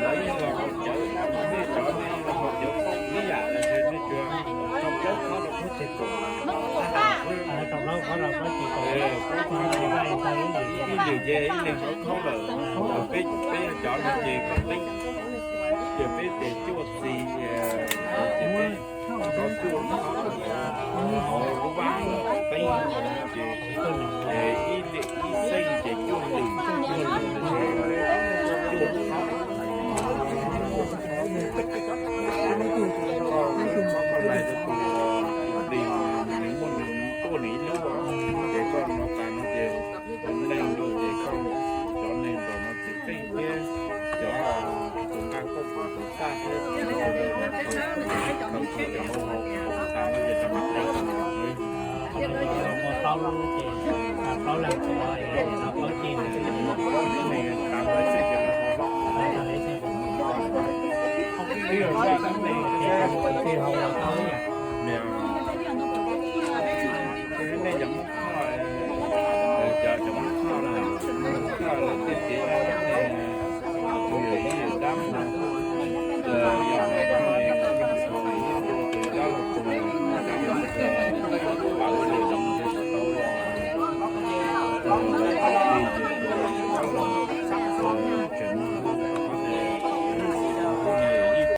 Lawv yeej los haus cawv, nej cov nej los haus cawv ib yam li nej tsuas rau plaub khob rau plaub teg kaum. Rau plaub khob rau plaub teg kaum, ib leeg ces ib leeg ob khob lawm. Peb, peb cov no ces koj teeb, ces peb tes cuaj txiv, ces peb rau cuaj khob, lub vab teeb ces ib xeej ces cuaj lwm, cuaj lwm ces cuaj khob. Koj lais rau tus plis, nws muaj nws tuaj nws ib lub, ces koj no tas no ces neeg rau ces koj, cov neeg ntaus no ces pheej thiab, cov tus nqa koj tus tus txaj thiab, khaws tsis cov hau hau tas no ces rov qab teeb. Plaub lub ces, plaub leeg tuav, plaub ceg, ib yam li tus tij hau los tau ib yam. Nej cov Hmoob Thoj, cov Hmoob Thoj na, Hmoob Thoj lawv tej kev dab ne, tus yawm yij yawm dab no, yog hais tias yog tus yawm dab los tus dab no, pam ua lwm los mus ntes tsis tau los, tus dab li ces tus dab los,